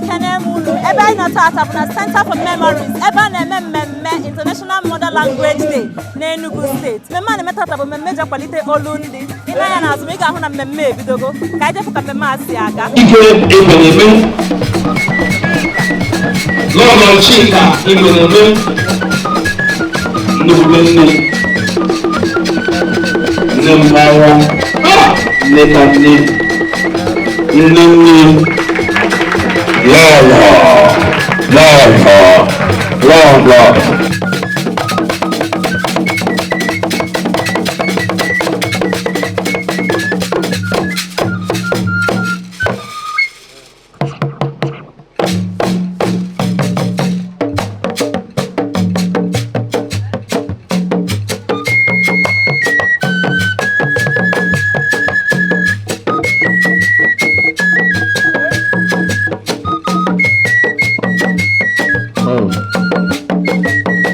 Ekene m unu. Ebe anyị nọ taata bụ na Center for Memories, ebe a na-eme mmemme International Mother Language Day n'Enugu Steeti. Mmemme a na-eme taata bụ mmemme eji akwalite olu ndị. Ị na-anya n'azụ m, ị ga-ahụ na mmemme ebidogo. Ka anyị jepụ ka mmemme a si aga. Igwe Igweneme, Lọlọ Chika Igweneme, nnukwu nne, nne mmanwụ, nne ka nne, nne nne, lọlọ, lọlọ, lọlọ.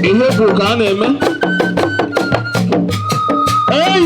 Ihe bụ ka a na-eme. Ei!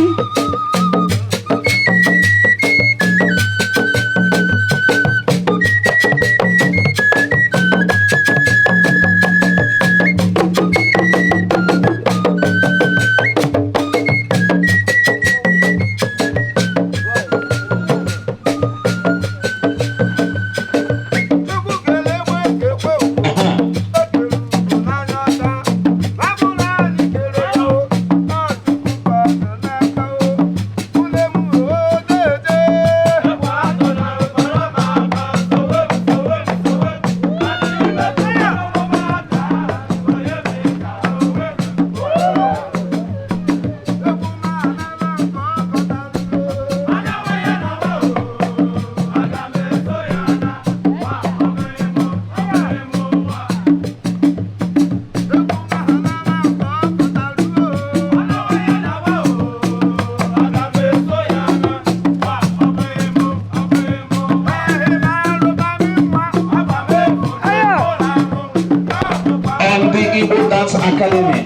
And the Igbo Dance Academy.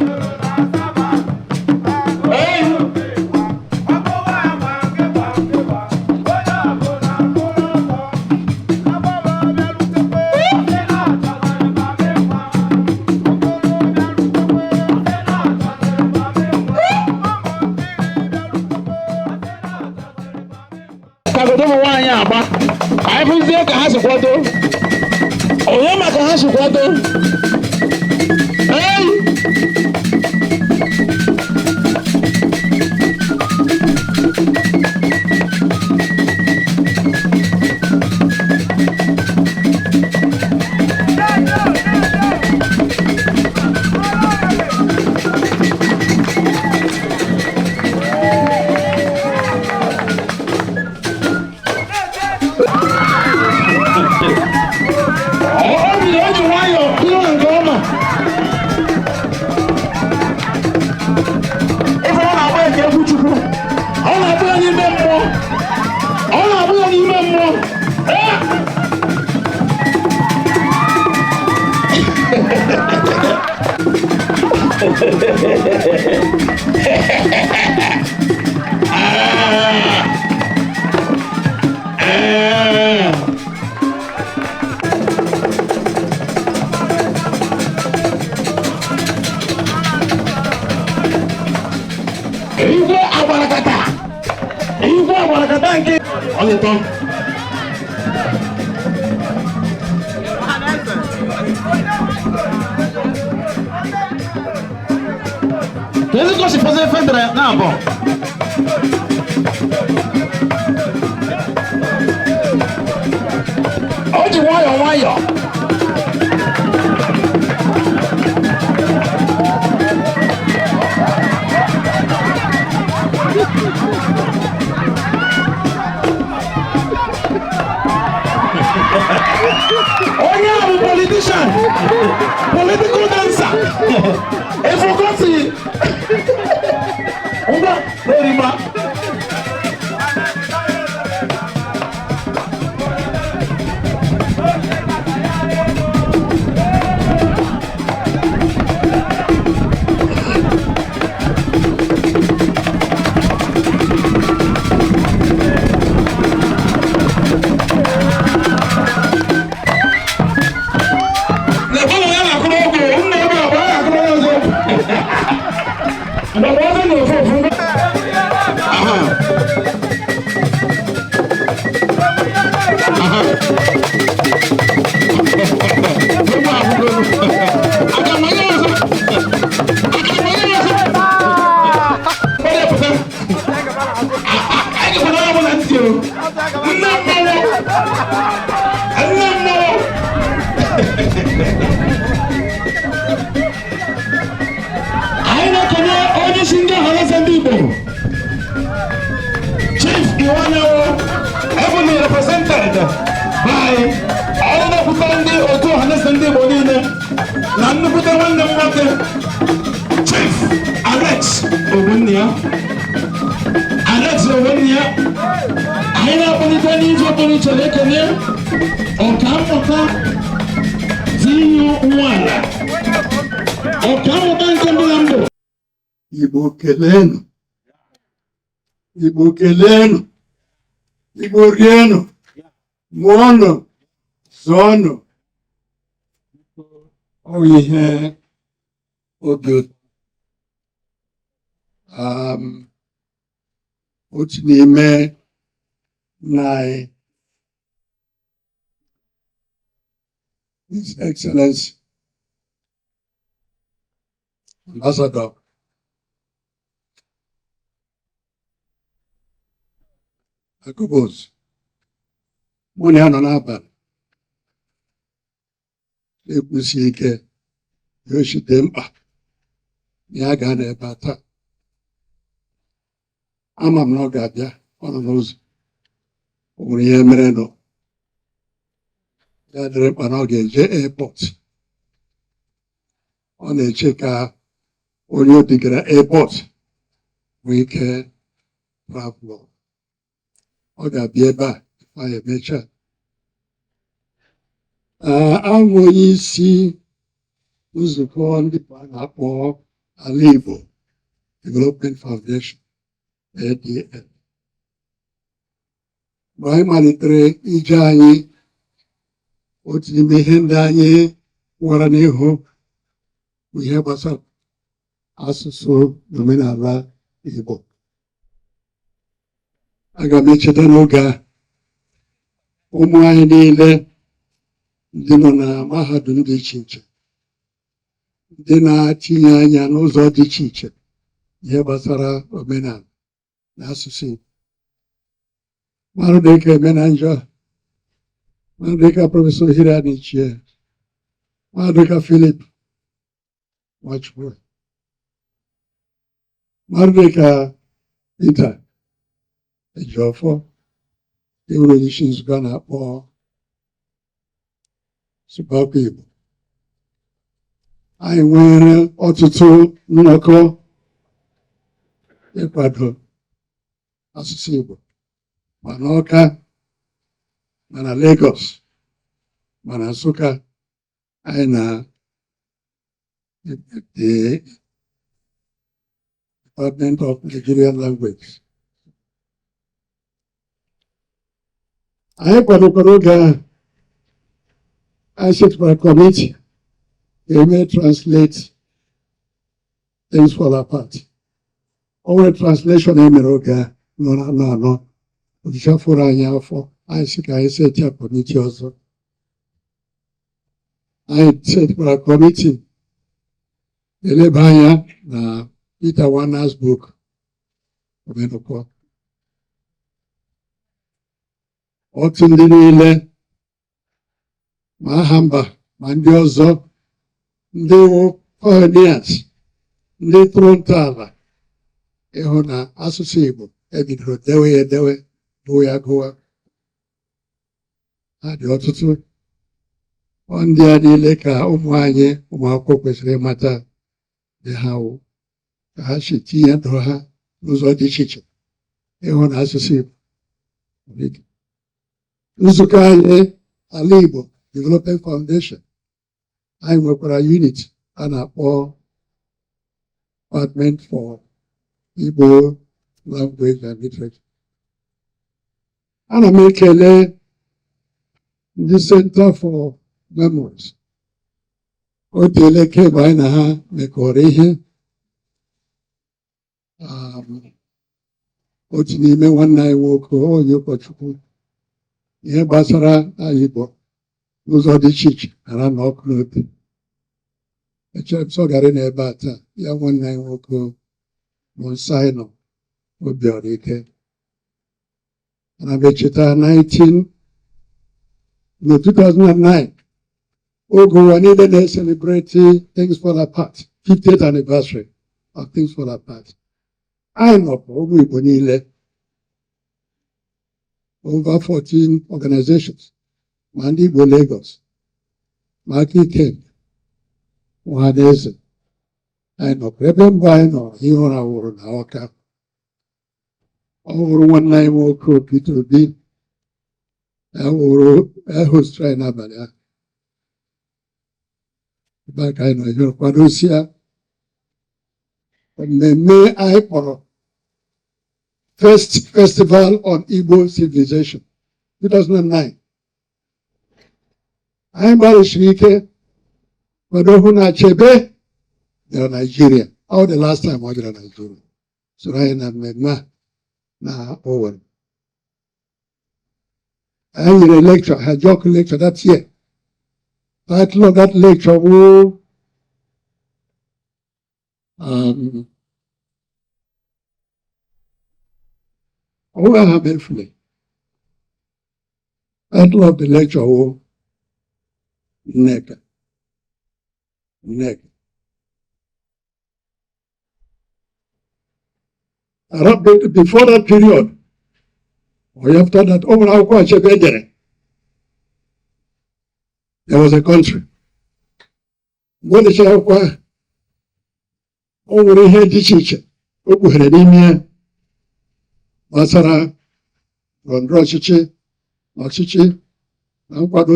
Hey! Kagodo ụmụ nwaanyị agba ka anyị hụzie ka ha si kwado onye maka ha si kwado. Hey! Ọ ji o ji nwayọọ pịa nke ọma. Ife ọ na-agba nke egwu Chukwu, ọ na-abụ ya n'ime mmụọ, ọ na-abụ ya n'ime mmụọ. Ee! Ah! Ah! Igwe agbarakata, igwe agbarakata nke ọ dị. Kezi ka o si fọzi federe na-abọ. O ji nwayọọ nwayọọ. Onye a bụ politician, political dancer. Efugosi ngwa erima. Be anyị, ọrụ na-ekwutere ndị otu Ọhaneze Ndị Igbo niile na nnukwute nwanne m nwoke, Chief Alex Ogbonnia, Alex Ogbonnia. Anyị na-akpọlite n'izu pụrụ iche ekele Ọkammụta D.U. Nwala, ọkammụta nke mbụ na mbụ. Igbo keleenụ! Igbo keleenụ! Igbo rienụ, mụọnụ, zụọnụ! Ọ ihe obi ụtọ, otu n'ime nna anyị, His Excellency Ambassador Akụbụzụ, mụ na ya nọ n'abalị na-ekwusi ike ya o si dị mkpa na ya ga-anọ ebe a taa. Ama m na ọ ga-abịa, ọ nọ n'ụzọ. O nwere ihe merenụ ya dịrị mkpa na ọ ga-eje airport. Ọ na-eche ka onye o digara airport nwee ike travel. Ọ ga-abịa ebe a anyị emechaa. Abụ onye isi nzukọ ndị Igbo a na-akpọ Ala Igbo Development Foundation, ADF. Mgbe anyị malitere ije anyị, otu n'ime ihe ndị anyị nwere n'ihu bụ ihe gbasara asụsụ na omenala Igbo. Aga m echeta n'oge a, ụmụ anyị niile ndị nọ na mahadum dị iche iche, ndị na-atinye anya n'ụzọ dị iche iche ihe gbasara omenala na asụsụ Igbo, mmadụ dịka Emenanjọ, mmadụ dịka Prọfesọ Hiri Anichie, mmadụ dịka Philip Nwachukwu, mmadụ dịka Peter Ejiofor, ewuru onye isi nzukọ a na-akpọ Sụbakwa Igbo. Anyị nwere ọtụtụ nnọkọ ịkwado asụsụ Igbo, ma n'Ọka, ma na Lagos, ma na Nsụka. Anyị na the Department of Nigerian Language anyị kwadokwara oge ahụ. Anyị setụkwara kọmiti ga-eme translate Things Fall Apart. O nwere translation e mere oge a nọ na anọ anọ ojicha fụrụ anyị afọ. Anyị sị ka anyị setịa kọmiti ọzọ. Anyị setịkwara kọmiti eleba anya na Peter Wana's book, Omenụkọ. Otu ndị niile, ma aha mba ma ndị ọzọ, ndị wụ pioneers, ndị tụrụ ntọala ịhụ na asụsụ Igbo ebidoro dewe ya edewe, gụọ ya gụwa, ha dị ọtụtụ. Ọ ndị a niile ka ụmụ anyị, ụmụ akwụkwọ kwesịrị ịmata dị ha wụ, ka ha si tinye ndụ ha n'ụzọ dị iche iche ịhụ na asụsụ Igbo nwere ike. Nzukọ anyị, Ala Igbo Development Foundation, anyị nwekwara unit a na-akpọ Department for Igbo Language and Literature. Ana m ekele ndị Center for Memories. O teela kemgbe anyị na ha mekọrọ ihe. Otu n'ime nwanne anyị nwoke, onye ụkọchukwu, ihe gbasara ala Igbo n'ụzọ dị iche iche ghara na ọkụ n'obi. Echere m sọ gara n'ebe a taa, ya nwanne anyị nwoke bụ nsọ anyị nọ obiọra ike. Ana m echeta 19 no 2009, oge ụwa niile na-ecelebrate Things Fall Apart, 50th anniversary of Things Fall Apart. Anyị nọkọ, ụmụ Igbo niile, over 14 organizations. Ma ndị Igbo Lagos, ma aka ike ọhaneze, anyị nọkọrọ. Ebe mbụ anyị nọ ihe ụra wụrụ na Ọka. Ọ wụrụ nwanne anyị nwoke Peter Obi wụrụ host anyị n'abalị ahụ. Ebe a ka anyị nọ ihe kwadosia mmemme anyị kpọrọ First Festival on Igbo Civilization 2009. Anyị gbalịsiri ike kwado hụ na Achebe bịara Nigeria. All the last time ọ bịara Nigeria, soro anyị na mmemme a na Owerri. Anyị nyere lecture, Hajock lecture that year. Title of that lecture was oh, aha m efule. Title of the lecture was Nneka. Nneka. Before that period, or after that, o nwere akwụkwọ Achebe dere. There Was a Country. Mgbe o dechara akwụkwọ ahụ, o nwere ihe dị iche iche o kpughere n'ime ya gbasara ndọrọndọrọ ọchịchị na ọchịchị na nkwado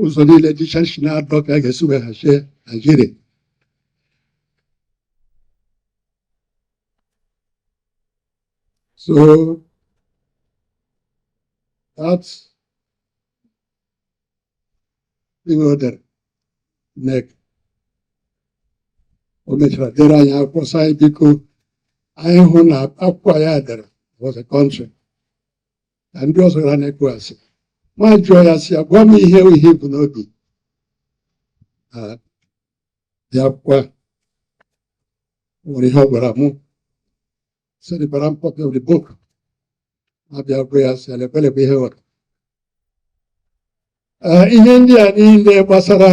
ụzọ niile dị iche iche na-adọ ka a ga-esi weghachi Naijiria. So that's ihe o dere, Nneka. O mechara dere anyị akwụkwọ sị anyị biko, anyị hụ na akwụkwọ ya dere Was a Country, ka ndị ọzọ gara na-ekwughasị. Ma jụọ ya sị ya gwa m ihe bụ n'obi na dị akwụkwọ a. O nwere ihe ọ gwara mụ, sendịkwara m copy of the book. Abịa gwa ya sị ya lekwelekwe ihe ghọrọ. Ee, ihe ndị a niile gbasara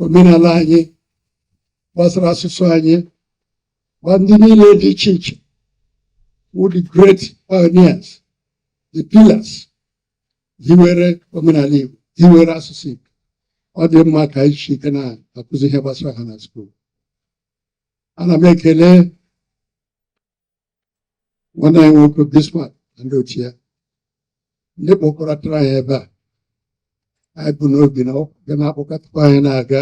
omenala anyị, gbasara asụsụ anyị, gba ndị niile dị iche iche wụ the great pioneers, the pillars hiwere omenala Igbo, hiwere asụsụ Igbo. Ọ dị mma ka anyị ji ike na-akụzi ihe gbasara ha na school. Ana m ekele nwanne anyị nwoke Bismarck na ndị otu ya, ndị kpọkọrọtara anyị ebe a. Anyị bụ n'obi na ọ ga na-akpọkọtakwa anyị na-aga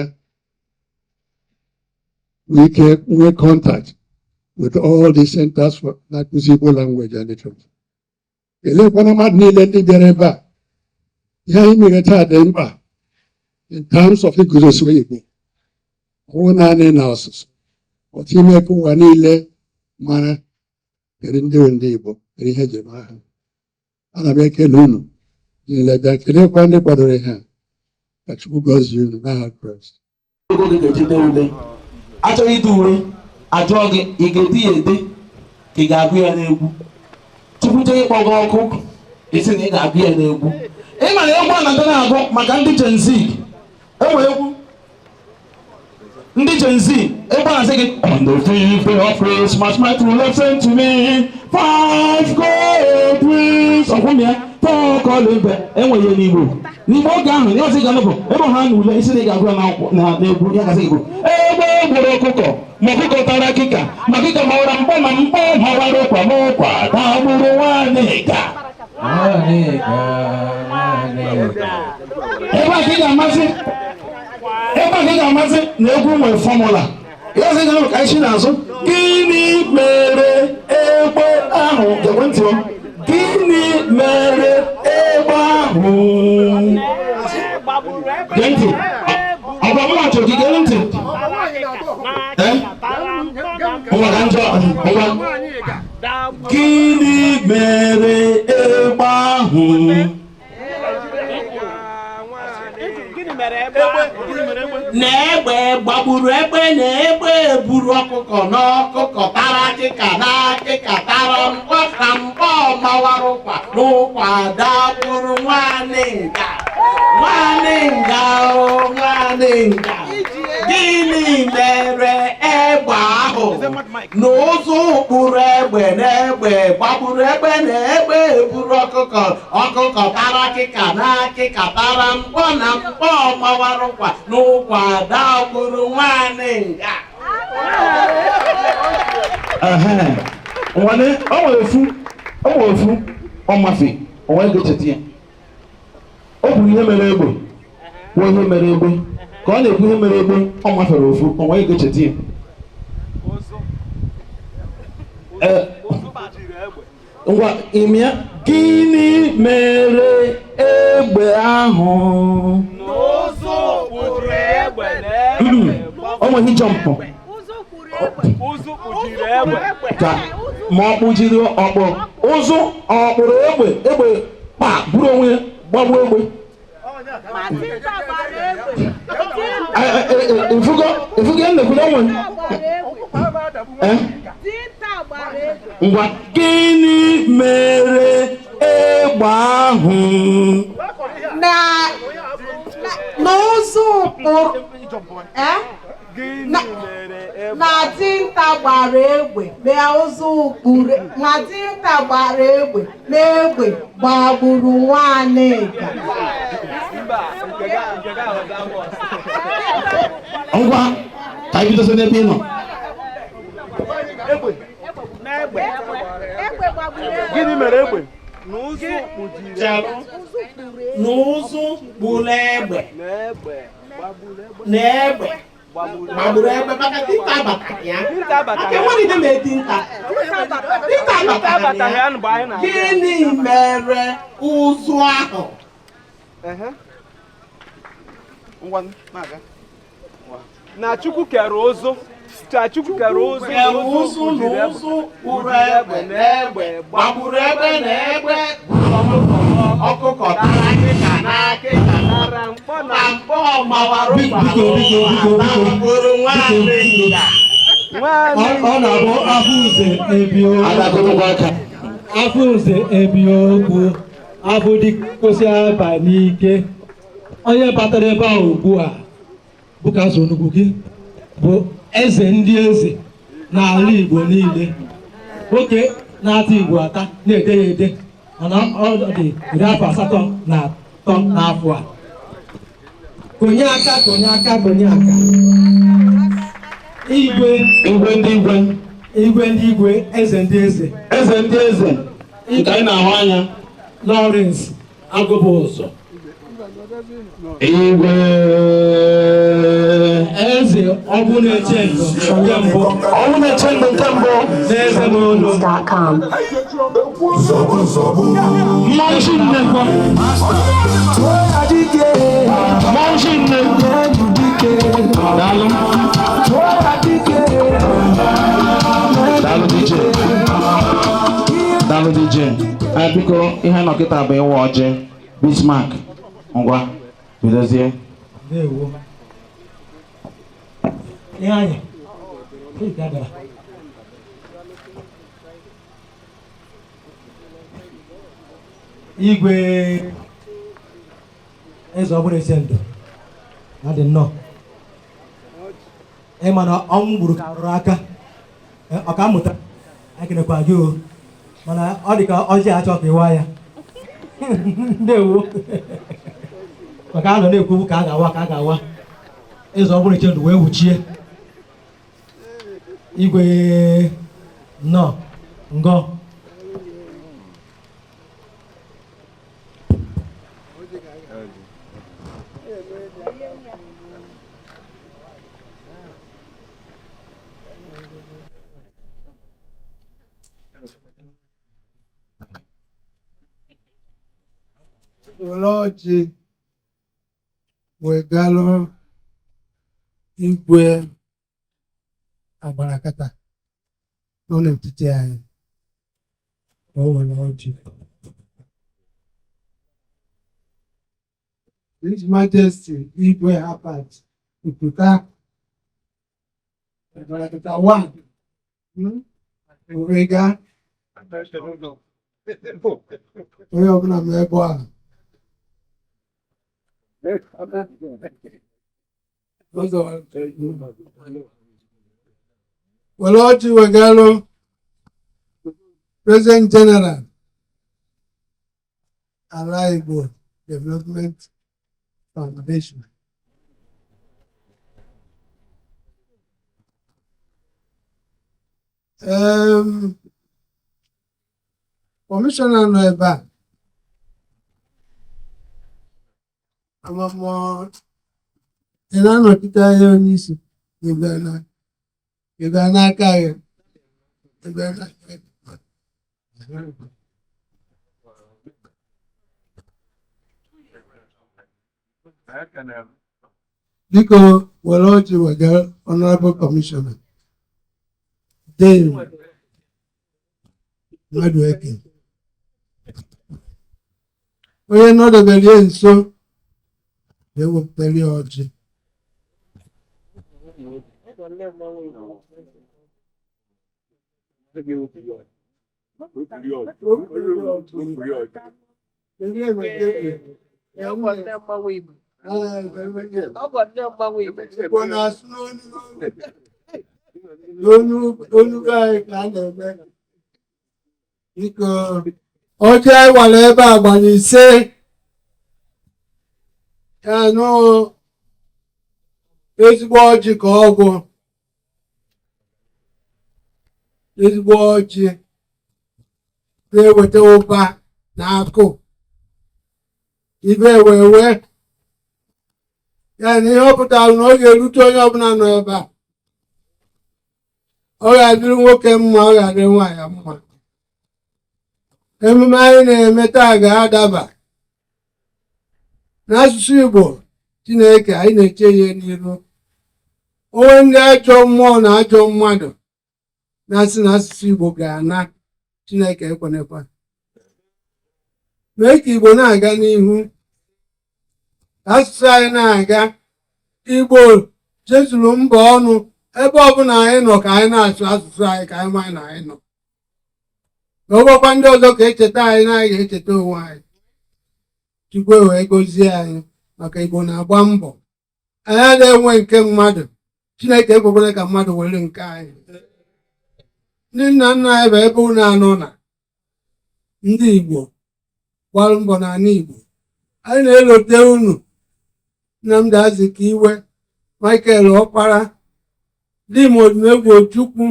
nwee ike nwee contact with all the centers for na-akụzi Igbo language and literature. Kelekwana mmadụ niile ndị bịara ebe a. Ihe anyị mere taa dị mkpa in terms of iguzosiwe Igbo. Ọ bụghị naanị na ọsụsụ, otu ime ka ụwa niile mara kedu ndị bụ ndị Igbo, kedu ihe eji mara ha. Ana m ekele unu niile bịa, kelekwa ndị kwadoro ihe a. Ka Chukwu gọzie unu n'aha Kraịst. Oge gị ga-eji dee ule, achọghị ide ule, ajụọ gị, ị ga-ede ya ede ka ị ga-agụ ya n'egwu? Tupu jee ịkpọ gị ọkụ, isi na ị ga-agụ ya n'egwu. Ị ma na egwu a na-aga na-agụ maka ndị Gen Z. Enwere egwu ndị Gen Z, egwu a na-asị gị, "On the fifth day of Christmas, my true love sent to me five gold rings." Ọkwụm ya four calling birds. Enweghị ya n'Igbo. N'Igbo oge ahụ, ya ọzọ ị ga-anụ bụ ebe ha na ule, isi na ị ga-agụ ya n'akwụkwọ na n'egwu, ya gasị gị bụ egbe gburu ọkụkọ, ma ọkụkọ tara akịka, ma akịka mawara mkpọ, ma mkpọ mawara ụkwa, ma ụkwa dagburu nwaanyị ka ebe a ka ị ga-amasị, ebe a ka ị ga-amasị na egwu nwere formula. Ya ọzọ ị ga-anụ ka anyị si n'azụ, gịnị mere egbe ahụ? Gekwe ntị o. Gịnị mere egbe ahụ? Gee ntị, ọgwa mụ chọrọ gị gee ntị. Eh? Ngwa, ka njọ ngwa. Gịnị mere egbe ahụ? Na egbe gbagburu egbe, na egbe buru ọkụkọ, na ọkụkọ tara akịka, na akịka tara mkpọ, na mkpọ mawara ụkwa, n'ụkwa dagburu nwanne nga, nwanne nga o, nwanne nga. Gịnị mere egbe ahụ? Na ụzụ kpụrụ egbe na egbe gbagburu egbe na egbe buru ọkụkọ, ọkụkọ tara akịka na akịka tara mkpọ na mkpọ mawara ụkwa na ụkwa dagburu nwaanyị nga. Ehe. Nwane, o nwere ofu, o nwere ofu, ọ mafe, o nwere ga-echeta ya. O kwuru ihe mere egbe, kwuo ihe mere egbe, ka ọ na-ekwu ihe mere egbe, ọ mafere ofu, o nwere ga-echeta ya. Ee, ngwa ịmịa, gịnị mere egbe ahụ? N'ụzụ kpụrụ egbe na egbe. O nweghị jọmpụ. Ụzụ kpụjiri egbe. Ka ma ọ kpụjiri ọkpụ ụzụ, ọ kpụrụ egbe, egbe kpa buru onwe ya gbagbuo egbe. Ifugo ifugo nnekwu na onwe. Ngwa, gịnị mere egbe ahụ? Na n'ụzọ ụkpụrụ Gịnị Na- mere egbe? Na dinta gbara egbe na ụzọ ụkpụrụ, na dinta gbara egbe na egbe gbagburu nwanịga. Mba, nke ga aghọta bọs. Ngwa, ka anyị bidozie n'ebe ị nọ. Gịnị mere egbe? N'ụzụ kpụjiri Chelụ. N'ụzụ kpụrụ egbe na egbe gbagburu egbe. Na egbe Gbagburu gbagburu egbe maka dinta abatara ya. Dinta abatara Maka enweghị ihe mere dinta. Dinta Dinta abatara abataghị ya. ya mgbe anyị na-abịa. Gịnị mere ụzụ ahụ? Ehe. Ngwa, na-aga. Na Chukwu kere ụzụ. Na Chukwu kere ụzụ. Kere ụzụ na ụzụ kpụrụ egbe na egbe gbagburu egbe na egbe ọkụkọ tara akịka na akịka Tara mkpọ na na mkpọ mawara Biko, biko, biko, biko, biko. gbagburu nwaanyị nga. nwaanyị. Ọ na-abụ afọ uze ebi okwu. Adakọtakwa aka. Afọ uze ebi okwu, afọ dịkosi aba n'ike. Onye batara ebe ahụ ugbu a bụ ka so nnukwu gị bụ eze ndị eze n'ala Igbo niile, nwoke na-ata Igbo ata, na-ede ya ede, mana ọ dị 83 n'afọ a. Konye aka, konye aka, konye aka. Igwe. Igwe ndị igwe. Igwe ndị igwe, eze ndị eze. Eze ndị eze nke anyị na-ahụ anya. Lawrence Agụbụzọ. Igwe. Eze ọbụ na-eche ndụ nke mbụ. Ọnwụ na-eche ndụ nke mbụ. N'eze n'ụlọ. Mmanwụ chi nne kwa. Mmanwụ chi nne. Daalụ. Daalụ DJ. Daalụ DJ. Biko, ihe nọ kịta bụ ịwa ọjị. Bismarck. Ngwa, bidozie. Ndewo. Ihe anyị. Keeki agara. Igwe eze ọbụla eche ndụ na dị nnọọ. Ịma na ọnwụ gburu ka rụrụ aka. Ọka mmụta ekenekwa gị o, mana ọ dị ka ọjị achọ ka ịwa ya. Ndewo, maka a nọ na-ekwu ka a ga-awa, ka a ga-awa eze ọbụla eche ndụ wee wuchie. Igwe, nnọọ, ngọ. Were ọjị wegalụ igwe agbarakata nọ n'etiti anyị ka o were ọjị. His Majesty Igwe Herbert Nkuta Agbarakata one. Wega onye ọbụla ma ebe a. Were ọjị wegalụ President General Ala Igbo Development Foundation. Kọmishọna nọ ebe a, amamọ ị na-anọchite anya onye isi. Ị bịa n'aka ya, ị bịa n'aka ya. Biko were ọjị wega Honorable Commissioner Dave Madueke. Onye nọdebere ya nso ga-ewepụtara ya ọjị. Igbo na-asụ n'onu n'onu be anyị ka a na-eme. Biko, ọjị anyị wara ebe a gbara 5 ya nụ, ezigbo ọjị ka ọgwụ, ezigbo ọjị na-eweta ụba na akụ ibe ewewe ya na ihe ọ pụtara na ọ ga-erute onye ọbụla nọ ebe a. Ọ ga-adịrị nwoke mma, ọ ga-adịrị nwaanyị mma. Emume anyị na-eme taa ga-adaba n'asụsụ Igbo. Chineke anyị na-eche ihe n'iru onwe ndị ajọ mmụọ na ajọ mmadụ na-asị na asụsụ Igbo ga-ana. Chineke ekwenekwa, mee ka Igbo na-aga n'ihu, ka asụsụ anyị na-aga. Igbo jezuru mba ọnụ, ebe ọbụla anyị nọ ka anyị na-asụ asụsụ anyị, ka anyị maa na anyị nọ, na ọgbakwa ndị ọzọ ka echeta anyị na anyị ga-echeta onwe anyị. Chukwu wee gozie anyị maka Igbo na-agba mbọ. Anyị adịghị enwe nke mmadụ. Chineke ekwekwara ka mmadụ were nke anyị. Ndị nna nna anyị bụ ebe unu anọ na ndị Igbo gbara mbọ n'ala Igbo. Anyị na-elote unu Nnamdi Azikiwe, Michael Ọkpara, Dim Odumegwu Ojukwu,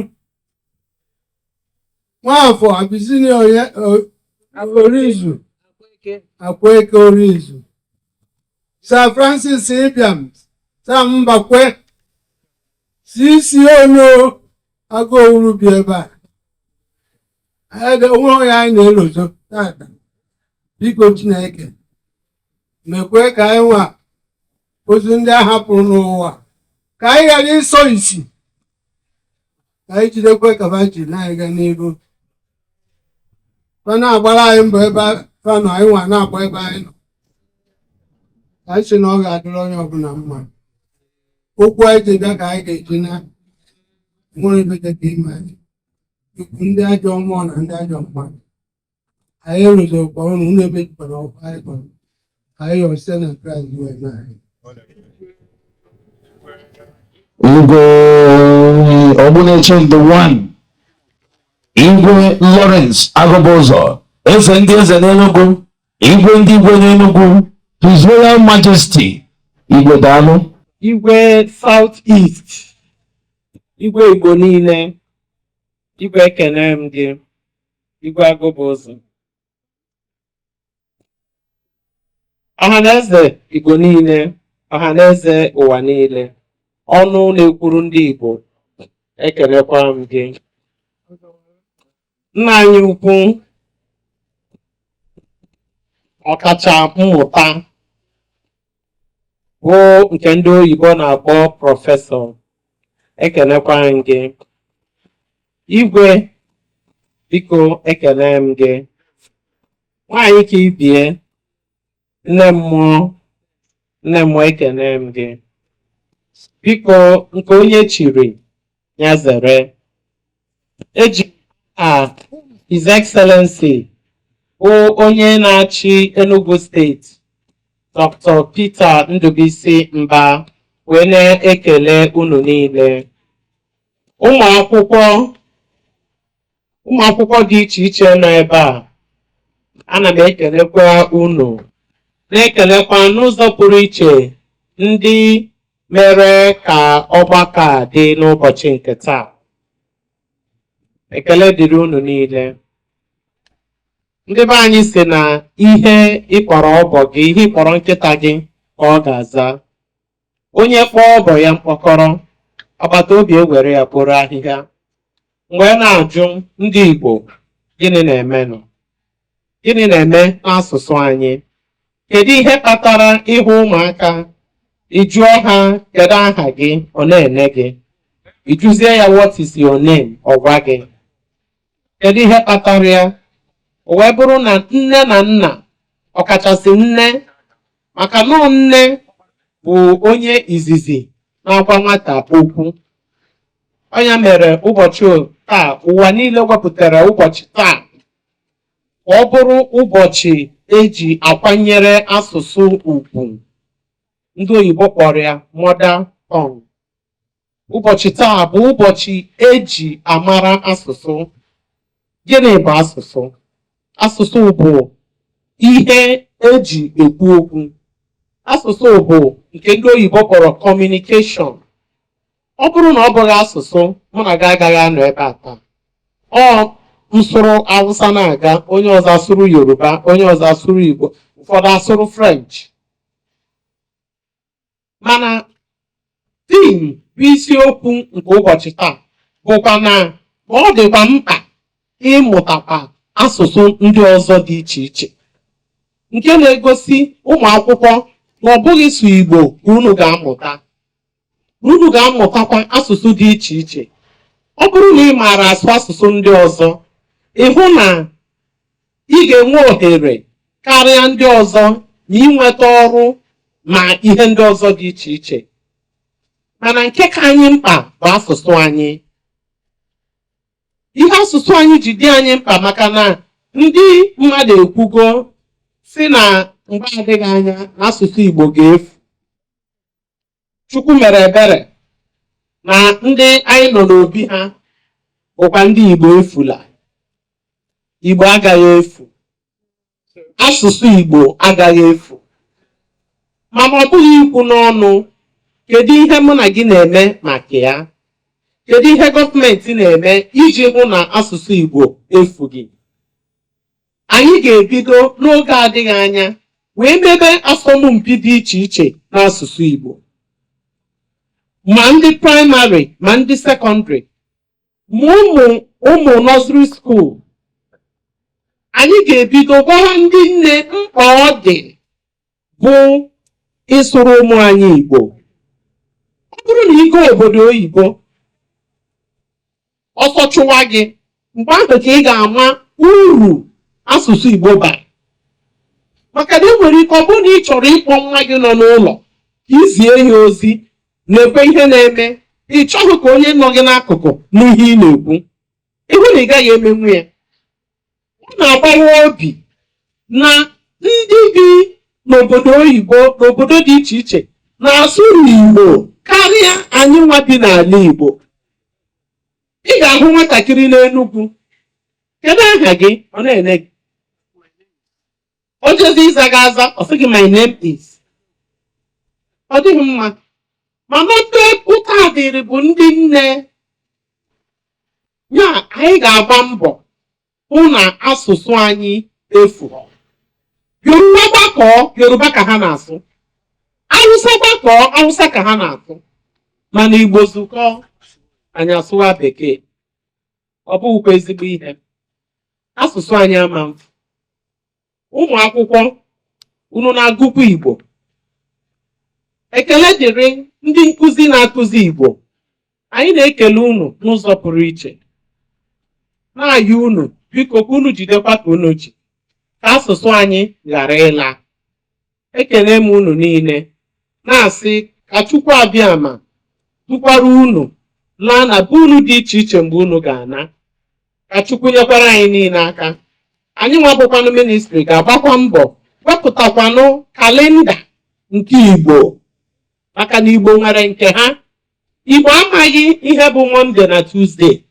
Nwafọ Abizini Orizu, Akweke Orizu, Sir Francis Ibiam, Sam Mbakwe, CC Ono Agụowuru bi ebe a. Onwe onye anyị na-elozo tata. Biko Chineke mekwe ka anyị nwa ozu ndị a hapụrụ n'ụwa, ka anyị ghara ịsọ isi, ka anyị jidekwe ka ba ji na-aga n'iru. Fa na-agbara anyị mbọ ebe fa nọ, anyị nwa na-agba ebe anyị nọ. Ka anyị sị na ọ ga-adịrị onye ọbụla mma. Okwu anyị ji bịa ka anyị ga-eji na nwere ebe dị ka ime anyị tupu ndị ajọ mmụọ na ndị ajọ mmadụ. Anyị eruzokwa ụnụ, unu emejikwara ọkwa anyị kpọrọ. Anyị yọrọ site na Kraịst wee mee anyị. Igwe Ogbuneche the one, Igwe Lawrence Agụbụzọ, eze ndị eze n'Enugu, igwe ndị igwe n'Enugu, His Royal Majesty, Igwe, daalụ. Igwe South East, Igwe Igbo niile, Igwe, ekene m gị, Igwe Agụbụzọ. Ọhaneze Igbo niile, ọhaneze ụwa niile, ọnụ na-ekwuru ndị Igbo, ekelekwa m gị. Nna anyị ukwu, ọkacha mmụta bụ nke ndị oyibo na-akpọ prọfesọ, ekelekwa m gị. Igwe, biko ekele m gị. Nwaanyị ka ibie, nne mmụọ, nne mmụọ, ekele m gị. Biko, nke onye chiri ya zere. Eji a His Excellency bụ onye na-achị Enugu Steeti, Dr. Peter Ndubuisi Mba, wee na-ekele unu niile. Ụmụ akwụkwọ dị iche iche nọ ebe a, ana m ekelekwa unu, na-ekelekwa n'ụzọ pụrụ iche ndị mere ka ọgbakọ a dị n'ụbọchị nke taa. Ekele dịrị unu niile. Ndị be anyị si na ihe ịkpọrọ ọbọ gị, ihe ịkpọrọ nkịta gị ka ọ ga-aza. Onye kpọọ ọbọ ya mkpọkọrọ, agbata obi ewere ya kporo ahịhịa. Mgbe na-ajụ ndị Igbo, gịnị na-emenụ? Gịnị na-eme n'asụsụ anyị? Kedu ihe kpatara ịhụ ụmụaka, ị jụọ ha, "Kedu aha gị?" ọ na-ene gị. Ị jụzie ya, "What is your name?" ọ gwa gị. Kedu ihe kpatara ya? O wee bụrụ na nne na nna, ọkachasị nne, maka na nne bụ onye izizi na-agwa nwata okwu. Ọ ya mere ụbọchị taa, ụwa niile wepụtara ụbọchị taa ka ọ bụrụ ụbọchị eji akwanyere asụsụ ugwu. Ndị oyibo kpọrọ ya mother tongue. Ụbọchị taa bụ ụbọchị eji amara asụsụ. Gịnị bụ asụsụ? Asụsụ bụ ihe eji ekwu okwu. Asụsụ bụ nke ndị oyibo kpọrọ communication. Ọ bụrụ na ọ bụghị asụsụ, mụ na gị agaghị anọ ebe a taa. Ọ nsụrụ Awụsa na-aga, onye ọzọ asụrụ Yoruba, onye ọzọ asụrụ Igbo, ụfọdụ asụrụ French. Mana theme bụ isiokwu nke ụbọchị taa bụkwa na ọ dịkwa mkpa ịmụtakwa asụsụ ndị ọzọ dị iche iche, nke na-egosi ụmụ akwụkwọ na ọ bụghị sọ Igbo ka unu ga-amụta, na unu ga-amụtakwa asụsụ dị iche iche. Ọ bụrụ na ị maara asụ asụsụ ndị ọzọ, ị hụ na ị ga-enwe ohere karịa ndị ọzọ ma ịnweta ọrụ ma ihe ndị ọzọ dị iche iche. Mana nke ka anyị mkpa bụ asụsụ anyị. Ihe asụsụ anyị ji dị anyị mkpa, maka na ndị mmadụ ekwugo si na mgbe adịghị anya na asụsụ Igbo ga-efu. Chukwu mere ebere na ndị anyị nọ n'obi ha bụkwa ndị Igbo efula. Igbo agaghị efu, asụsụ Igbo agaghị efu. Mana ọ bụghị ikwu n'ọnụ. Kedu ihe mụ na gị na-eme maka ya? Kedu ihe gọọmenti na-eme iji hụ na asụsụ Igbo efughị? Anyị ga-ebido n'oge adịghị anya wee mebe asọmpi dị iche iche n'asụsụ Igbo, ma ndị praịmarị, ma ndị sekọndịrị, ma ụmụ ụmụ nursery school. Anyị ga-ebido gwa ndị nne mkpa ọ dị bụ ịsụrụ ụmụ anyị Igbo. Ọ bụrụ na ị gaa obodo oyibo, ọsọ chụwa gị, mgbe ahụ ka ị ga-ama uru asụsụ Igbo bara. Maka na e nwere ike ọ bụrụ na ị chọrọ ịkpọ nwa gị nọ n'ụlọ ka izie ya ozi na-ekwe ihe na-eme, ị chọghị ka onye nọ gị n'akụkụ n'ihe ị na-ekwu, ịhụ na ị gaghị emenwu ya. Ọ na-agbawa obi na ndị bi n'obodo oyibo, n'obodo dị iche iche, na-asụ Igbo karịa anyị nwa bi n'ala Igbo. Ị ga-ahụ nwatakịrị n'Enugwu, "Kedu aha gị?" ọ na-ene gị. O jezi ịza gị aza, ọ sị gị, "My name is." Ọ dịghị mma. Mana ndị ụta dịrị bụ ndị nne ya. Anyị ga-agba mbọ hụ na asụsụ anyị efu. Yoruba gbakọọ, Yoruba ka ha na-asụ. Awụsa gbakọọ, Awụsa ka ha na-asụ. Mana Igbo zukọ, anyị asụwa Bekee. Ọ bụghịkwa ezigbo ihe. Asụsụ anyị ama mfu. Ụmụ akwụkwọ, unu na-agụkwa Igbo? Ekele dịrị ndị nkụzi na-akụzi Igbo. Anyị na-ekele unu n'ụzọ pụrụ iche, na-ayọ unu, biko, ka unu jidekwa ka unu ji, ka asụsụ anyị ghara ịla. Ekele m unu niile, na-asị ka Chukwu abịama dukwara unu laa na be unu dị iche iche mgbe unu ga-ana. Ka Chukwu nyekwara anyị niile aka. Anyị nwa bụkwanụ ministry ga-agbakwa mbọ wepụtakwanụ kalenda nke Igbo, maka na Igbo nwere nke ha. Igbo amaghị ihe bụ Monday na Tuesday.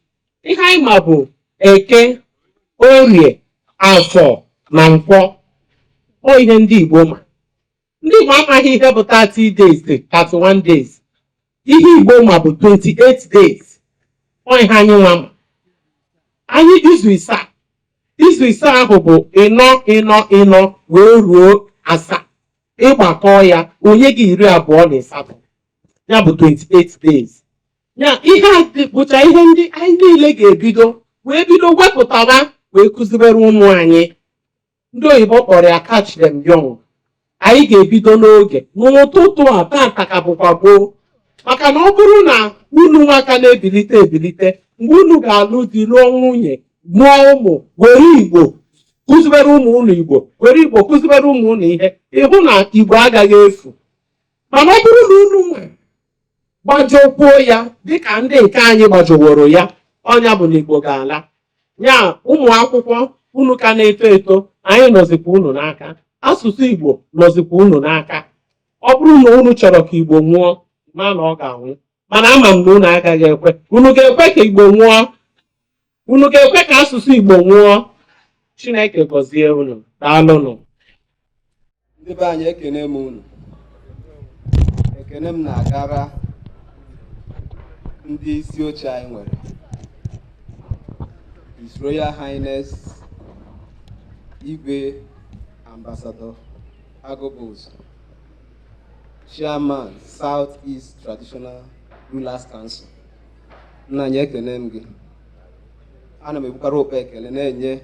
Ihe anyị ma bụ Eke, Orie, Afọ na Nkwọ. Ọ ihe ndị Igbo ma. Ndị Igbo amaghị ihe bụ 30 days, 31 days. Ihe Igbo ma bụ 28 days. Ọ ihe anyị nwa ma. Anyị izu isaa. Izu isaa ahụ bụ ịnọ, ịnọ, ịnọ wee ruo asaa. Ịgbakọ ya, onye gị 28, ya bụ 28 days. Ya ihe a bụcha ihe ndị anyị niile ga-ebido wee bido wepụtawa wee kụziwere ụmụ anyị. Ndị oyibo kpọrọ ya "catch them young". Anyị ga-ebido n'oge n'ụtụtụ a. Tata ka bụkwa gboo, maka na ọ bụrụ na unu nwaka na-ebilite ebilite, mgbe unu ga-alụ di, lụọ nwunye, mụọ ụmụ, were Igbo kụziwere ụmụ unu Igbo, were Igbo kụziwere ụmụ unu ihe, ịhụ na Igbo agaghị efu. Mana ọ bụrụ na unu nwe gbajokwuo ya dịka ndị nke anyị gbajoworo ya, ọnya bụ na Igbo ga-ala. Ya ụmụ akwụkwọ, unu ka na-eto eto, anyị nọzikwa unu n'aka. Asụsụ Igbo nọzikwa unu n'aka. Ọ bụrụ na unu chọrọ ka Igbo nwụọ, ma na ọ ga-anwụ. Mana ama m na unu agaghị ekwe. Unu ga-ekwe ka Igbo nwụọ? Unu ga-ekwe ka asụsụ Igbo nwụọ? Chineke gọzie unu. Daalụnụ. Ndị be anyị, ekene m unu. Ekene m na-agara ndị isi oche anyị nwere, His Royal Highness Igwe Ambassador Agụbụzọ, Chairman, South East Traditional Rulers Council. Nna anyị, ekene m gị. Ana m ebukwara ụkpa ekele na-enye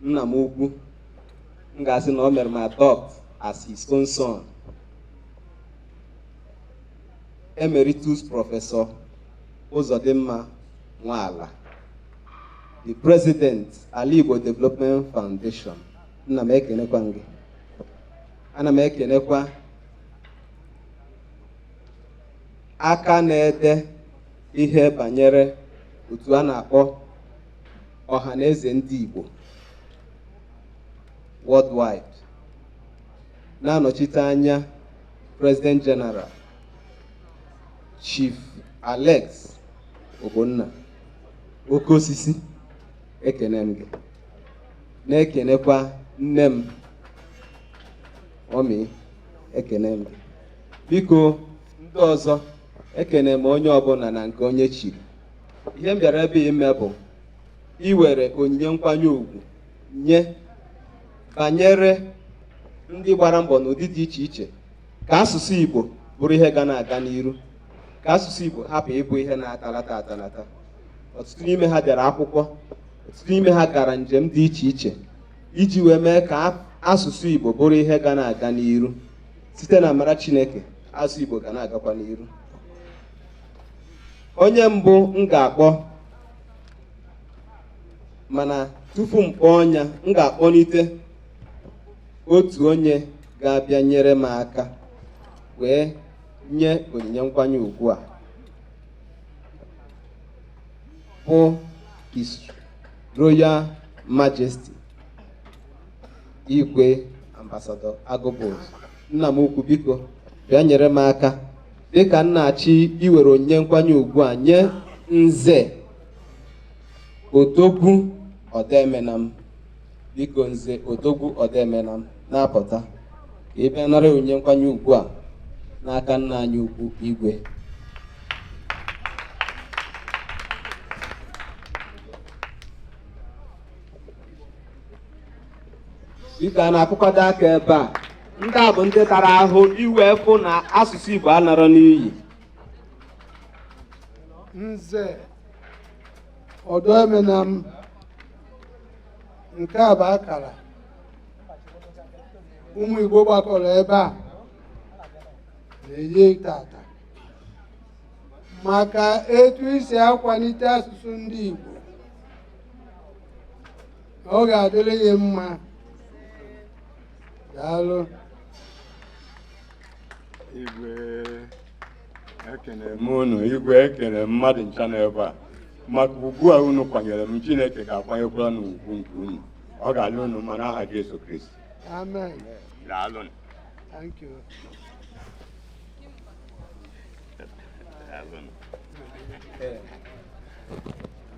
nna m ukwu, m ga-asị na o mere m adopt as his own son, Emeritus Professor Uzodimma Nwala, the President, Ala Igbo Development Foundation. Nna m, ekenekwa m gị. Ana m ekenekwa aka na-ede ihe banyere otu a na-akpọ Ọhaneze Ndị Igbo Worldwide, na-anọchite anya President General, Chief Alex Ogbonna Oke Osisi, ekene m gị. Na-ekenekwa nne m, Omi, ekene m gị. Biko, ndị ọzọ, ekene m onye ọbụla na nke onye chiri. Ihe m bịara ebe ime bụ iwere onyinye nkwanye ùgwù nye banyere ndị gbara mbọ n'ụdị dị iche iche ka asụsụ Igbo bụrụ ihe ga na-aga n'iru, ka asụsụ Igbo hapụ ịbụ ihe na-atalata atalata. Ọtụtụ n'ime ha dere akwụkwọ, ọtụtụ n'ime ha gara njem dị iche iche iji wee mee ka asụsụ Igbo bụrụ ihe ga na-aga n'iru. Site na amara Chineke, asụsụ Igbo ga na-agakwa n'iru. Onye mbụ m ga-akpọ, mana tupu m kpọọ ya, m ga-akpọlite otu onye ga-abịa nyere m aka wee nye onyinye nkwanye ugwu a, bụ His Royal Majesty Igwe Ambassador Agụbụzọ. Nna m ukwu, biko bịa nyere m aka dịka m na-achọ iwere onyinye nkwanye ugwu a nye Nze Odogwu Odemenam. Biko, Nze Odogwu Odemenam, na-apụta ka ị bịa nara onyinye nkwanye ugwu a n'aka nna anyị ukwu Igwe. Biko, a na-akụkọdo aka ebe a. Ndị a bụ ndị tara ahụ iwe fụ na asụsụ Igbo anarọ n'iyi. Nze Odoemenam, nke a bụ akara ụmụ Igbo gbakọrọ ebe a na-enye tata maka etu isi akwalite asụsụ ndị Igbo, na ọ ga-adịrị gị mma. Daalụ. Igwe, ekene m unu. Igwe, ekene mmadụ ncha n'ebe a maka ugwu a unu kwanyere m. Chineke ga-akwanyekwara n'ugwu nke unu. Ọ ga-alụ unu mma n'aha Jesu Kristi. Amen. Daalụ. Thank you.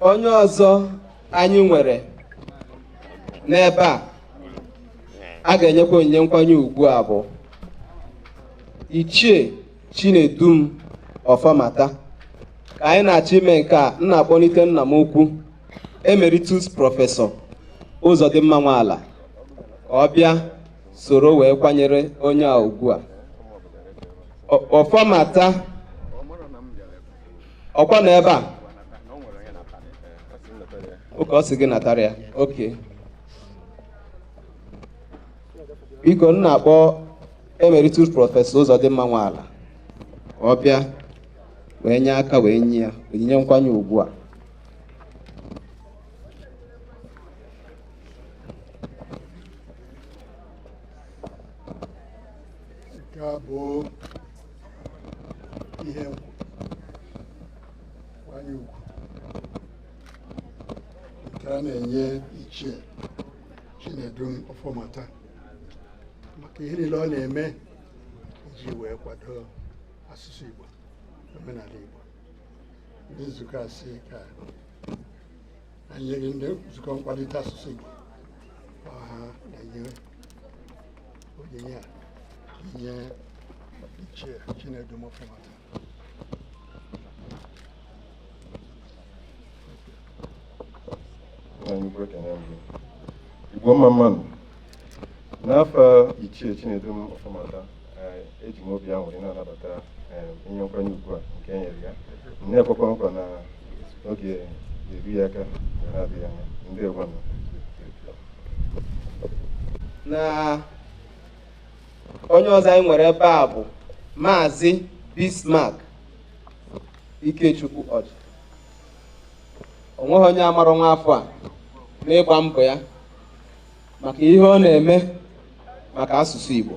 Onye ọzọ anyị nwere n'ebe a a ga-enyekwa onyinye nkwanye ugwu a bụ Ichie Chinedum Ọfọmata. Ka anyị na-achọ ime nke a, m na-akpọlite nna m ukwu, Emeritus Prọfesọ Ụzọdịmma Nwala, ka ọ bịa soro wee kwanyere onye a ugwu a. Ọfọmata ọkwa nọ ebe a? Okay, ọ sị gị natara ya. Okay, biko, m na-akpọ Emeritus Prọfesọ Ụzọdịmma Nwala ka ọ bịa wee nye aka wee nye ya onyinye nkwanye ugwu a. Nke a bụ ihe nkwanye ugwu nke a na-enye Ichie Chinedum Ọfọmata maka ihe niile ọ na-eme iji wee kwado asụsụ Igbo, omenala Igbo. Ndị nzukọ asị ka anyị nye ndị nzukọ nkwalite asụsụ Igbo ọha na-enye onyinye a nye Ichie Chinedum Ọfọmata. Anyị ukwu, ekene m gị. Igbo, mma mma nụ. N'afọ Ichie Chinedum Ọfọmata, eji m obi aṅụrị na-anabata ihe nkwanye ugwu a nke e nyere ya. M na-ekwekwa nkwa na oge ga-eru ya aka mgbe na-adịghị anya. Ndewo nụ. Na onye ọzọ anyị nwere ebe a bụ Maazị Bismarck Ikechukwu Ọjị. O nweghị onye amara nwa afọ a n'ịgba mbọ ya maka ihe ọ na-eme maka asụsụ Igbo.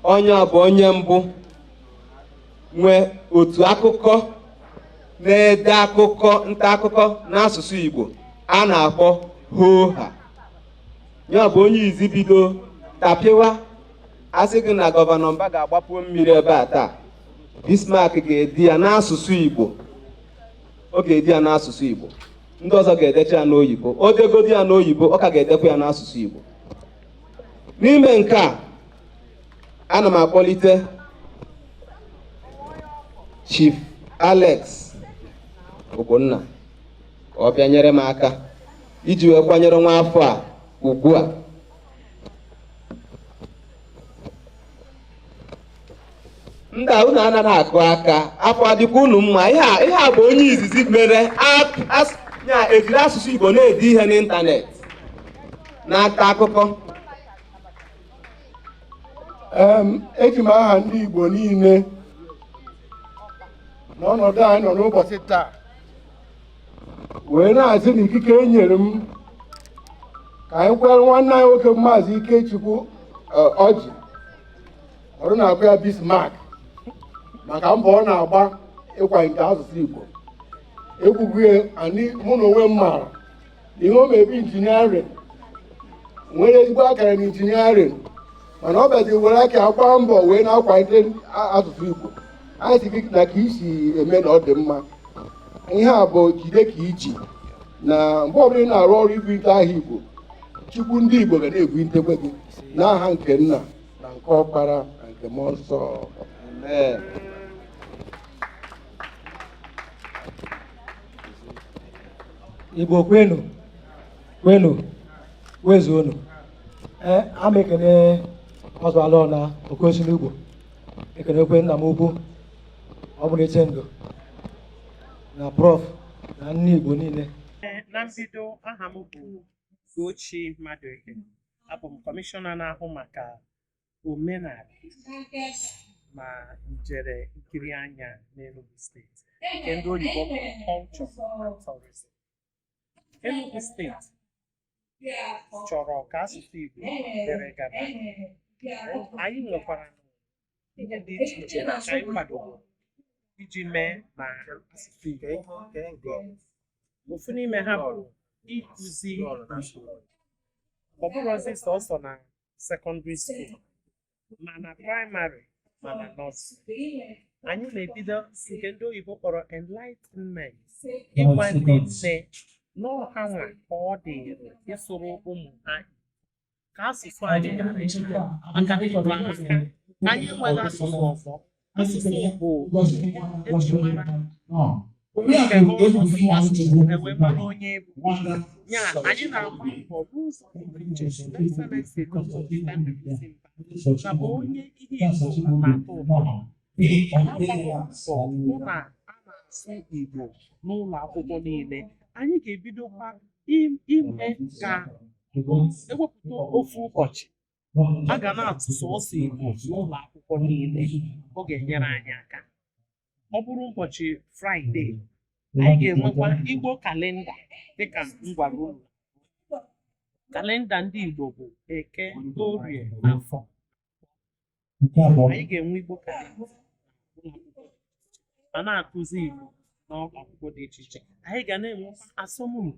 Onye a bụ onye mbụ nwee otu akụkọ na-ede akụkọ, nta akụkọ n'asụsụ Igbo a na-akpọ Hoha. Ya bụ onye izi bido tapịwa. Asị gị na Gọvanọ Mba ga-agbapụ mmiri ebe a taa, Bismarck ga-edi ya n'asụsụ Igbo. Ọ ga-edi ya n'asụsụ Igbo. Ndị ọzọ ga-edecha ya n'oyibo. O degodi ya n'oyibo, ọ ka ga-edekwa ya n'asụsụ Igbo. N'ime nke a, ana m akpọlite Chief Alex Ogbonna ka ọ bịa nyere m aka iji wee kwanyere nwa afọ a ugwu a. Ndị a, unu anaghị akụ aka, afọ adịkwa unu mma. Ihe a bụ onye izizi mere ya ejiri asụsụ Igbo na-ede ihe n'ịntanetị na-ata akụkọ. Eji m aha ndị Igbo niile n'ọnọdụ anyị nọ n'ụbọchị taa wee na-asị na ikike e nyere m ka anyị kwere nwanne anyị nwoke, Maazị Ikechukwu Ọjị, ọrụ na-akụ ya Bismarck, maka mbọ ọ na-agba ịkwalite asụsụ Igbo. Ekwughị anyị, mụ na onwe m maara na ihe o mebi engineering nwere ezigbo akara na engineering, mana ọ bịazi were aka ya gbaa mbọ wee na-akwalite asụsụ Igbo. Anyị sị gị na ka isi eme na ọ dị mma. Ihe a bụ jide ka iji na mgbe ọbụla ị na-arụ ọrụ igwurite aha Igbo, Chukwu ndị Igbo ga na-egwuritekwe gị, n'aha nke Nna na nke Ọkpara na nke Mmụọ Nsọ. Amen. Igbo kwenu, kwenu, kwezuonu. Ee, ama ekene ọzọ ala na okosi n'ugbo, ekenekwe nna m ukwu, ọ bụrụ iche ndụ na Prof na nne Igbo niile. Na mbido, aha m bụ Ugochi Madueke. Abụ m kọmishọna na-ahụ maka omenala ma njere nkiri anya n'Enugu Steeti, nke ndị oyibo kpọrọ Culture and Tourism. Enugu Steeti chọrọ ka asụsụ Igbo dịrị gaba. Anyị nwekwara ihe dị iche iche na anyị kwadoro iji mee na asụsụ Igbo dị. Ofu n'ime ha bụ ịkụzi Igbo, ọ bụrụzi sọsọ na secondary school, mana praịmarị, mana nursery. Anyị na-ebido nke ndị oyibo kpọrọ enlightenment, ịgwa ndị nne na ọha nwa ka ọ dịrị ịsụrụ ụmụ ha ka asụsụ anyị ghara ịda, maka na Igbo amaka. Anyị enweghị asụsụ ọzọ. Asụsụ bụ eji mara nke ọnụ, asụsụ ewee mara onye bụ ya. Anyị na-agba mbọ n'ụzọ pụrụ iche. Excellency Dr. Peter Ndubuisi Mbah na bụ onye ihe Igbo na-atọ ụtọ. Agbara mbọ hụ na a na-asụ Igbo n'ụlọ akwụkwọ niile. Anyị ga-ebidokwa ime ka ewepụta ofu ụbọchị a ga na-atụ sọọsọ Igbo n'ụlọ akwụkwọ niile. Ọ ga-enyere anyị aka. Ọ bụrụ ụbọchị Fraịde, anyị ga-enwekwa Igbo calendar. Dịka m gwara unu, calendar ndị Igbo bụ Eke, Orie na Afọ. Anyị ga-enwe Igbo calendar ma na-akụzi Igbo n'ọba akwụkwọ dị iche iche. Anyị ga na-enwekwa asọmpi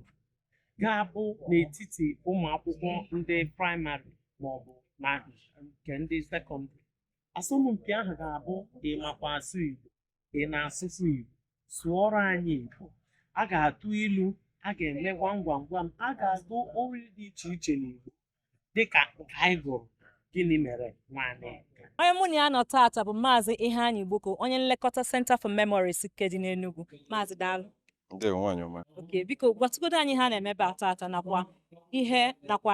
ga-abụ n'etiti ụmụ akwụkwọ ndị praịmarị maọbụ na nke ndị sekọndịrị. Asọmpi ahụ ga-abụ: ị makwa asụ Igbo, ị na-asụsụ Igbo, sụọrọ anyị Igbo. A ga-atụ ilu, a ga-eme gwam gwam gwam, a ga-agụ ori dị iche iche n'Igbo, dịka nke anyị gụrụ, "Gịnị Mere Nwaanyị?" Onye mụ na ya nọ taata bụ Maazị Iheanyi Igboko, onye nlekọta Center for Memories nke dị n'Enugu. Maazị, daalụ. Ndewo, nwaanyị ọma. Okay, biko gwatụgodo anyị ha na-eme ebe a taata, nakwa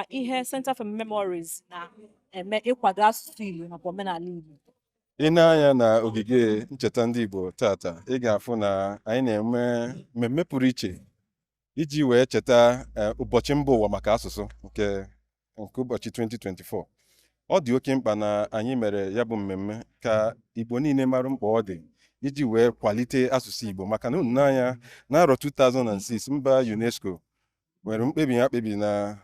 ihe Center for Memories na-eme ịkwado asụsụ Igbo nakwa omenala Igbo. Ị na-anya na ogige ncheta ndị Igbo tata, ị ga-afụ na anyị na-eme mmemme pụrụ iche iji wee cheta ụbọchị mba ụwa maka asụsụ nke ụbọchị 2024. Ọ dị oke mkpa na anyị mere ya bụ mmemme ka Igbo niile mara mkpa ọ dị iji wee kwalite asụsụ Igbo, maka na unu n'anya n'arọ 2006, mba UNESCO nwere mkpebi ha kpebi na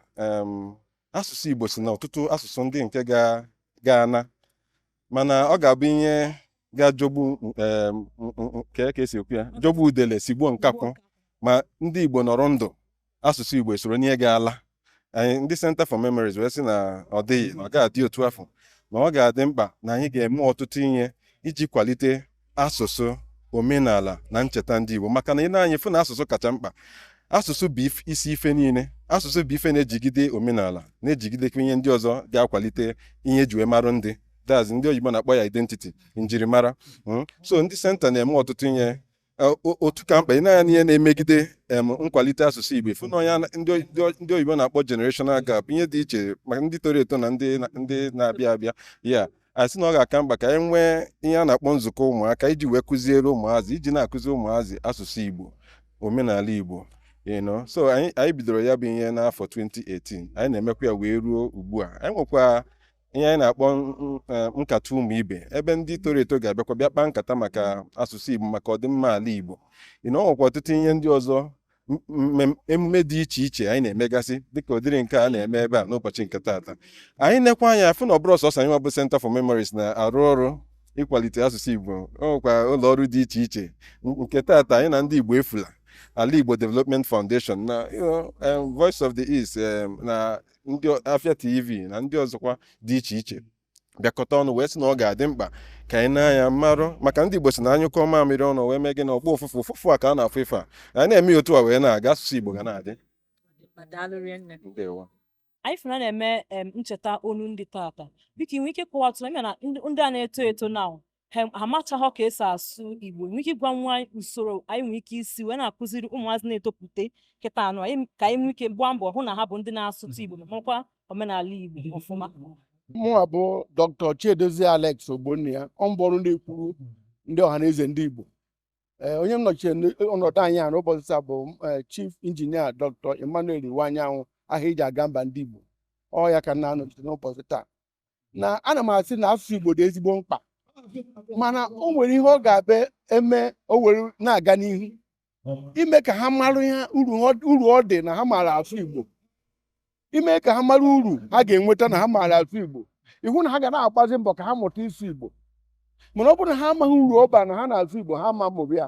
asụsụ Igbo si na ọtụtụ asụsụ ndị nke ga-ana, mana ọ ga-abụ ihe ga-ajọgbu ka esi ekwu ya, jọgbu udele sigbuo nkakwụ, ma ndị Igbo nọrọ ndụ, asụsụ Igbo esoro n'ihe ga-ala. Anyị ndị Center for Memories wee sị na ọ dịghị, na ọ ga-adị otu afọ, na ọ ga-adị mkpa na anyị ga-eme ọtụtụ ihe iji kwalite asụsụ, omenala na ncheta ndị Igbo, maka na ị na-anya fụ na asụsụ kacha mkpa. Asụsụ bụ isi ife niile. Asụsụ bụ ife na-ejigide omenala, na-ejigidekwa ihe ndị ọzọ ga-akwalite ihe eji wee marụ ndị that's ndị oyibo na-akpọ ya identity, njirimara. So ndị center na-eme ọtụtụ ihe. Otu ka mkpa, ị na-anya n'ihe na-emegide nkwalite asụsụ Igbo, fụ na onye ndị oyibo na-akpọ generational gap, ihe dị iche maka ndị toro eto na ndị na-abịa abịa ya. A sị na ọ ga-aka mkpa ka anyị nwee ihe a na-akpọ nzukọ ụmụaka iji wee kụziere ụmụazị, iji na-akụzi ụmụazị asụsụ Igbo, omenala Igbo. So anyị bidoro ya bụ ihe n'afọ 2018, anyị na-emekwa ya wee ruo ugbu a. Anyị nwekwa ihe anyị na-akpọ nkata ụmụ ibe, ebe ndị toro eto ga-abịakwa bịa kpaa nkata maka asụsụ Igbo, maka ọdịmma ala Igbo. Ọ nwekwa ọtụtụ ihe ndị ọzọ, emume dị iche iche anyị na-emegasị, dịka ụdịrị nke a na-eme ebe a n'ụbọchị nke taata. Anyị nekwa anya afụ na ọ bụrụ sọsọ anyị nwa bụ Center for Memories na-arụ ọrụ ịkwalite asụsụ Igbo. O nwekwa ụlọ ọrụ dị iche iche. Nke taata, anyị na ndị Igbo Efula, Ala Igbo Development Foundation na Voice of the East, na ndị Afia TV na ndị ọzọkwa dị iche iche bịakọta ọnụ wee sị na ọ ga-adị mkpa ka anyị na-anya mmarụ, maka ndị Igbo si na anyụkọ mamịrị ọnụ wee mee gị na ọgbọ ụfụfụ ụfụfụ a ka a na-afụ ife a. Anyị na-eme ya otu a wee na-aga, asụsụ Igbo ga na-adị. Daalụ rinne. Ndewo. Anyị fụrụ na na-eme ncheta olu ndị tata. Biko, ị nwere ike ịkọwatụ anyị na ndị a na-eto eto na ha amachaghọ ka esi asụ Igbo, nwere ike ịgwa nwa anyị usoro anyị nwere ike isi wee na-akụziri ụmụazị na-etopụte kịta anụ anyị, ka anyị nwee ike gbaa mbọ hụ na ha bụ ndị na-asụtụ Igbo ma makwa omenala Igbo ọfụma? Mụnwa bụ Dr. Chiedozie Alex Ogbonnia, ọ mbụ ọrụ na-ekwuru ndị Ọhaneze ndị Igbo. Ee, onye m nọchiri ọnọdụ anyị a n'ụbọchị taa bụ Chief Engineer Dr. Emmanuel Iwuanyanwu, aha eji aga mba ndị Igbo. Ọ ya ka m na-anọchite n'ụbọchị taa. Na ana m asị na asụsụ Igbo dị ezigbo mkpa, mana o nwere ihe ọ ga-abịa eme o were na-aga n'ihu ime ka ha mara ihe uru ọ dị na ha maara asụ Igbo, ime ka ha mara uru ha ga-enweta na ha maara asụ Igbo, ịhụ na ha ga na-agbazi mbọ ka ha mụta ịsụ Igbo. Mana ọ bụrụ na ha amaghị uru ọ bara na ha na-asụ Igbo, ha ama mmụrụ ya.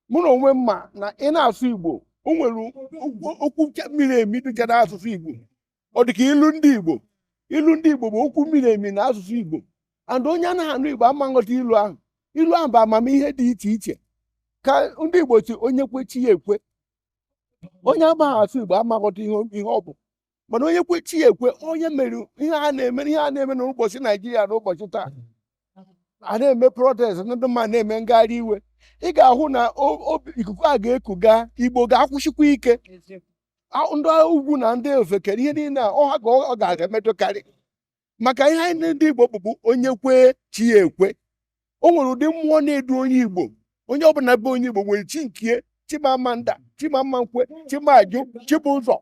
Mụ na onwe m ma na ị na-asụ Igbo, o nwere okwu miri emi dịka n'asụsụ Igbo. Ọ dị ka ilu ndị Igbo. Ilu ndị Igbo bụ okwu miri emi na asụsụ Igbo, and onye anaghị anụ Igbo ama nghọta ilu ahụ. Ilu ahụ bụ amamihe dị iche iche ka ndị Igbo si onye kwe chi ya ekwe. Onye amaghị asụ Igbo amaghọta ihe ọ bụ, mana onye kwe chi ya ekwe, onye mere ihe a na-eme, ihe a na-eme n'ụbọchị Naijiria n'ụbọchị taa, a na-eme protest, ndị mmadụ na-eme ngagharị iwe, ị ga-ahụ na ikuku a ga-ekuga Igbo ga-akwụsịkwa ike. Ndị ugwu na ndị ofekere ihe niile a ọha ka ọ ga-emetụkarị, maka ihe anyị ndị Igbo bụbu onye kwee chi ya ekwe. O nwere ụdị mmụọ na-edu onye Igbo. Onye ọbụla bụ onye Igbo nwere chi nkie, Chimamanda, Chimamankwe, Chimajụ, Chibụzọ.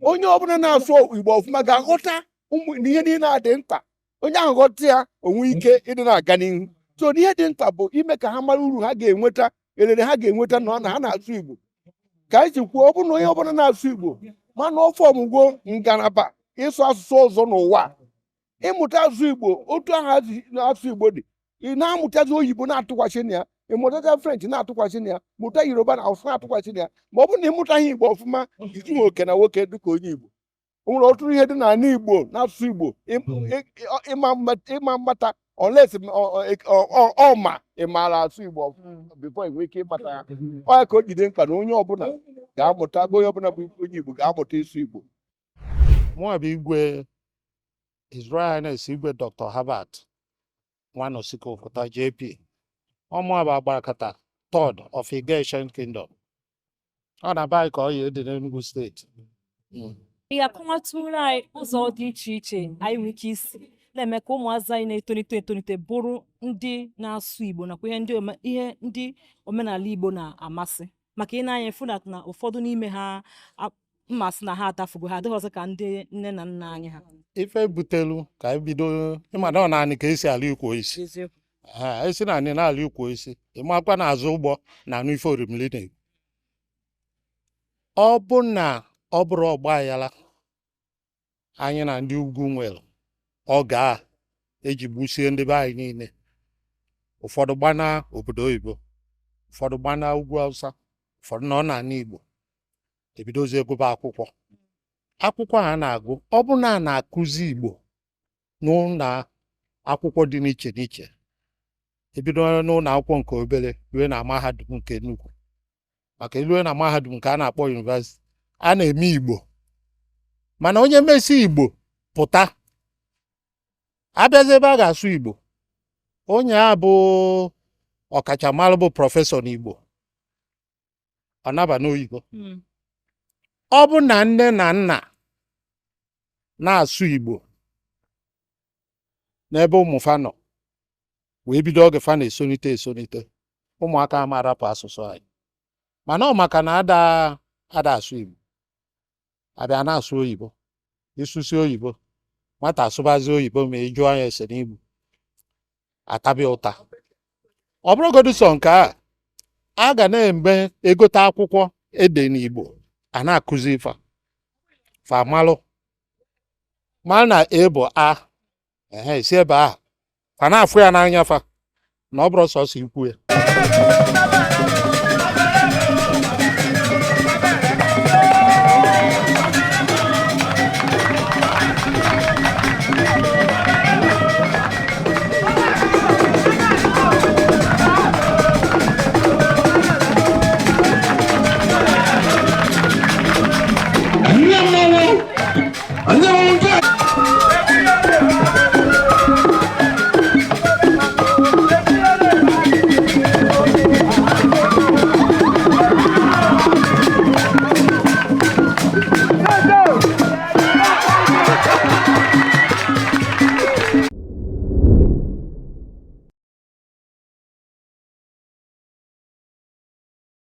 Onye ọbụla na-asụ Igbo ọfụma ga-aghọta ụmụ ihe niile a dị mkpa. Onye ahụ ghọta ya, onwe ike ịdị na-aga n'ihu. So ihe dị mkpa bụ ime ka ha mara uru ha ga-enweta, elele ha ga-enweta na ha na-asụ Igbo. Ka anyị si kwuo, ọ bụrụ na onye ọbụla na-asụ Igbo mana ofe ọmụgwọ ngalaba ịsụ asụsụ ọzọ n'ụwa, ịmụta asụsụ Igbo otu ahụ asụsụ Igbo dị, ị na-amụtazi oyibo na-atụkwasị na ya, ị mụtacha French na-atụkwasị na ya, mụta Yoruba na Hausa na-atụkwasị na ya. Ma ọ bụrụ na ị mụtaghị Igbo ọfụma, izughị oke na nwoke dịka onye Igbo. O nwere ọtụtụ ihe dị n'ala Igbo n'asụsụ Igbo ịma mmata unless ọ ma ị maara asụ Igbo before ị nwee ike ịmata ya. Ọ ya ka o jide mkpa na onye ọbụla ga-amụta, onye ọbụla bụ onye Igbo ga-amụta ịsụ Igbo. Mụnwa bụ Igwe His Royal Highness Igwe Dr. Herbert Nwanosike Oputa JP. Ọmụa bụ Agbarakata third of Igeshen Kingdom. Ọ na be anyị ka ọ ya dị n'Enugu steeti. Ị ga-akọwatụrụ anyị ụzọ dị iche iche anyị nwere ike isi na-eme ka ụmụazị anyị na-etolite etolite bụrụ ndị na-asụ Igbo nakwa ihe ndị omenala Igbo na-amasị, maka ị na-anya fụ na ụfọdụ n'ime ha mmasị na ha atafugo, ha adịghị ọzọ ka ndị nne na nna anyị ha. Ife butelu ka anyị bido ịma na ọ naanị ka esi ala ikwu isi, ha esi na anị na-ala ikwu isi, ịmakwa na azụ ụgbọ na anụ ife orimili na-ekwu. Ọ bụ na ọ bụrụ ọgba aghara anyị na ndị ugwu nwere, ọ ga eji gbusie ndị be anyị niile, ụfọdụ gbana obodo oyibo, ụfọdụ gbana ugwu Awụsa, ụfọdụ nọ n'ala Igbo, ebidozie gụba akwụkwọ. Akwụkwọ a na-agụ, ọ bụ na a na-akụzi Igbo n'ụlọ akwụkwọ dị n'iche n'iche, ebido n'ụlọ akwụkwọ nke obere rue na mahadum nke nnukwu, maka elue na mahadum nke a na-akpọ yunivasiti, a na-eme Igbo. Mana onye mesi Igbo pụta, abịazi ebe a ga-asụ Igbo, onye a bụ ọkachamara bụ prọfesọ n'Igbo, ọ naba n'oyibo. Ọ bụ na nne na nna na-asụ Igbo n'ebe ụmụ fa nọ wee bido oge fa na-esonite esonite, ụmụaka ama arapụ asụsụ anyị. Mana ọ maka na ada ada asụ Igbo, abịa na-asụ oyibo, ịsụsi oyibo, nwata asụbazi oyibo, ma ị jụọ ya ese n'Igbo, atabịa ụta. Ọ bụrụgodu sọ nke a, a ga na-eme egote akwụkwọ ede n'Igbo, a na-akụzi fa fa malụ malụ na e bụ a ehe si ebe ahụ fa na-afụ ya n'anya fa na ọ bụrụ sọsọ ikwu ya.